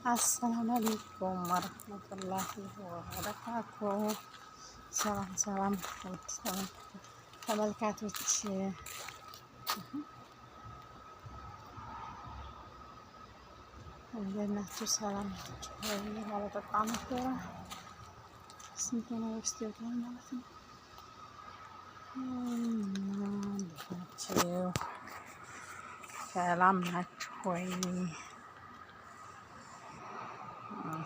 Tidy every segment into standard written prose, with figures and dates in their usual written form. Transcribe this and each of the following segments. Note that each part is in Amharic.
السلام عليكم ورحمة الله وبركاته። ሰላም ሰላም ተመልካቾች፣ እንዴት ናችሁ? ሰላም ናችሁ ወይ? ባለጠጣ ነበረ ስንት ነው ውስጥ ይወጣል ማለት ነው። እንዴት ናችሁ? ሰላም ናችሁ ወይ?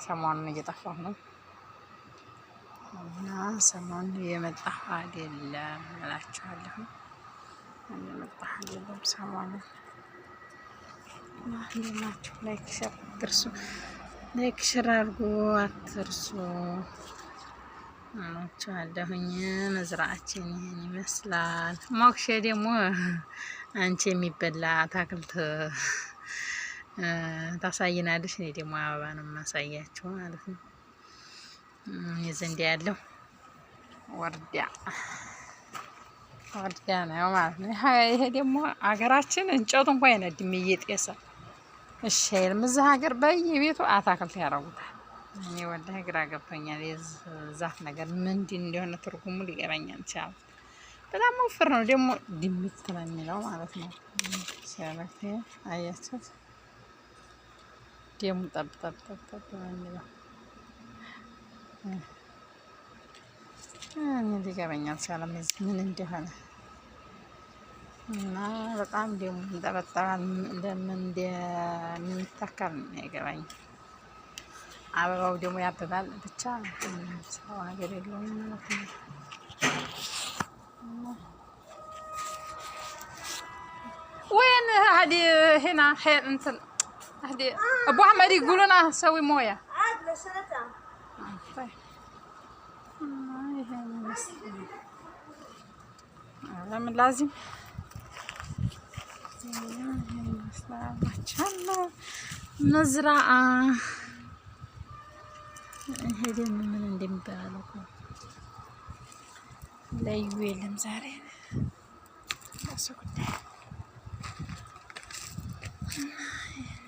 ሰሞኑን እየጠፋሁ ነው እና ሰሞኑን እየመጣሁ አይደለም እላችኋለሁ። እየመጣሁ አይደለም ሰሞኑን። እንዴት ናችሁ? Like share አትርሱ። Like share አድርጉ አትርሱ እላችኋለሁኝ። መዝራዓችን ይህን ይመስላል። ሞክሼ ደግሞ አንቺ የሚበላ አታክልት ታሳይናለሽ። እኔ ደግሞ አበባ ነው የማሳያቸው ማለት ነው። የዘንድ ያለው ወርዲያ ወርዲያ ነው ማለት ነው። ይሄ ደግሞ ሀገራችን እንጨቱ እንኳ አይነድም እየጤሰ እሺ አይልም። እዚህ ሀገር በየቤቱ አታክልት ያደርጉታል። እኔ ወላሂ ግራ ገብቶኛል። የዛፍ ነገር ምንድን እንደሆነ ትርጉሙ ሊገባኝ አልቻለም። በጣም ወፍር ነው ደግሞ ድምት ነው የሚለው ማለት ነው። ሲያለፍ አያችሁት? ደሙ ጠብ ጠብ ጠብ ጠብ ነው የሚለው። እኔ ሊገባኝ አልቻለም ምን እንደሆነ እና በጣም ደሙ ይንጠበጠባል። ለምን እንደሚተከል አይገባኝም። አበባው ደግሞ ያብባል። ብቻ ሰው ሀገር የለውም ማለት ነው። وين هذه هنا حيل انت هذه ابو احمد يقولون اسوي مويه عاد نشرتها. طيب ይሄን ይመስላል። ለምን ላዚም ይሄን ይመስላል። مزرعة። ይሄ ደግሞ ምን እንደሚባል እኮ ለዩ የለም ዛሬ ራሱ ጉዳይ። ይሄን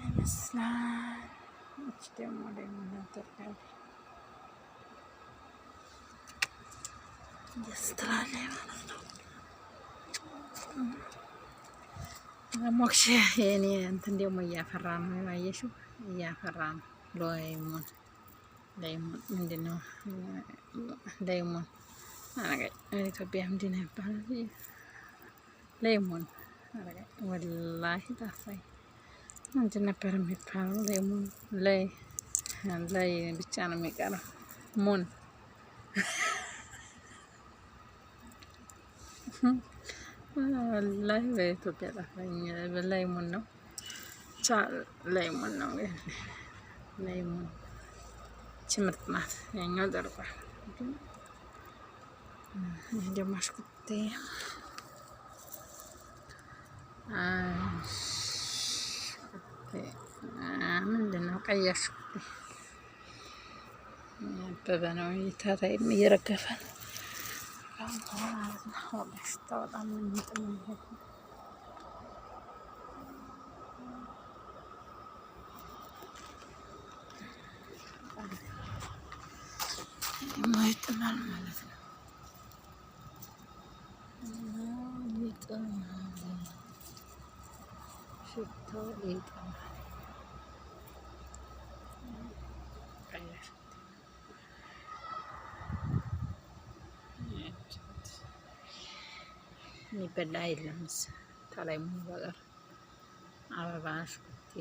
ይመስላል። እች ደግሞ ደግሞ እናደርጋለን ደስ ትላለች ማለት ነው። ሞክሼ የኔ እንትን ደግሞ እያፈራ ነው። አየሽው? እያፈራ ነው። ليمون ليمون ምንድን ነው? ليمون ኢትዮጵያ ምንድን ነው ይባላል? ليمون ወላሂ ጠፋኝ። ምንድን ነበር የሚባለው? ليمون ላይ ላይ ብቻ ነው የሚቀረው። ሙን ወላሂ በኢትዮጵያ ጠፋኝ። ليمون ነው ብቻ ليمون ነው። ليمون ምርጥ ናት። ያኛው ደርቋል። ይህ ደግሞ አሽኩቴ አሽኩቴ ምንድን ነው? ቀይ አሽኩቴ ያበበ ነው። ይታታይም እየረገፈ ነው ማለት ነው። ወላሂ ሽታው በጣም ነው የሚጥም። ደግሞ ይጥማል ማለት ነው። ይጥማል፣ ሽታው ይጥማል። ቀይ አሽኩቴ የሚበላ የለም ከላይ ሙሉ በቀር አበባ አሽኩቴ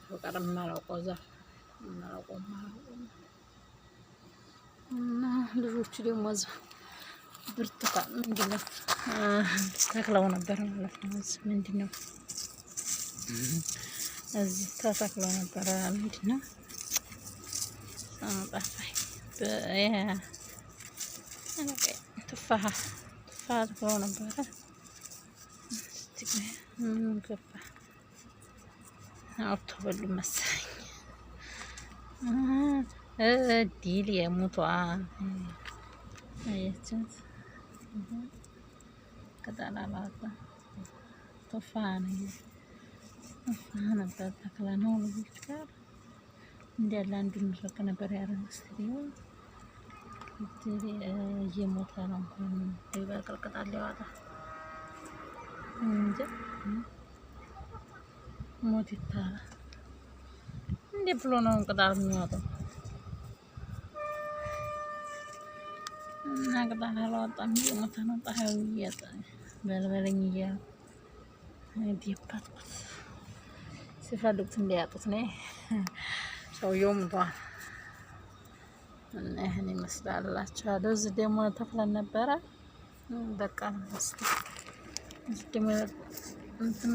በቀር የማላውቀው ዛፍ የማላውቀው የማላውቀው እና ልጆቹ ደግሞ እዛ ብርቱካን ምንድን ነው ተክለው ነበር ማለት ነው። እዚህ ምንድን ነው እዚህ ተተክለው ነበረ። ምንድን ነው ጠፋኝ። تفاحة تفاحة ተክለው ነበረ። ምን ገባ አውጥቶ በሉ መሰለኝ። ዲል የሙቷ አያችሁት? ቅጠል አላወጣ تفاحة ነው። تفاحة ነበር ተክለ ነው ልጆች ጋር እንዲያለ አንዱ ምርቅ ነበር ያረንስቲው እየሞተ ነው። እንኳን ይበቅል ቅጠል ሊያወጣ እንጂ ሞት ይታላል። እንዴ ብሎ ነው ቅጠል የሚያወጣው? እና ቅጠል አላወጣም፣ እየሞተ ነው። ፀሐዩ በልበለኝ እያለ ዲፓትኩት ሲፈልጉት እንዲያጡት ነው። ሰውየው ሙቷል። እና ይህን ይመስላላችኋለሁ። እዚህ ደግሞ ተክለን ነበረ በቃ እዚህ ደግሞ እንትን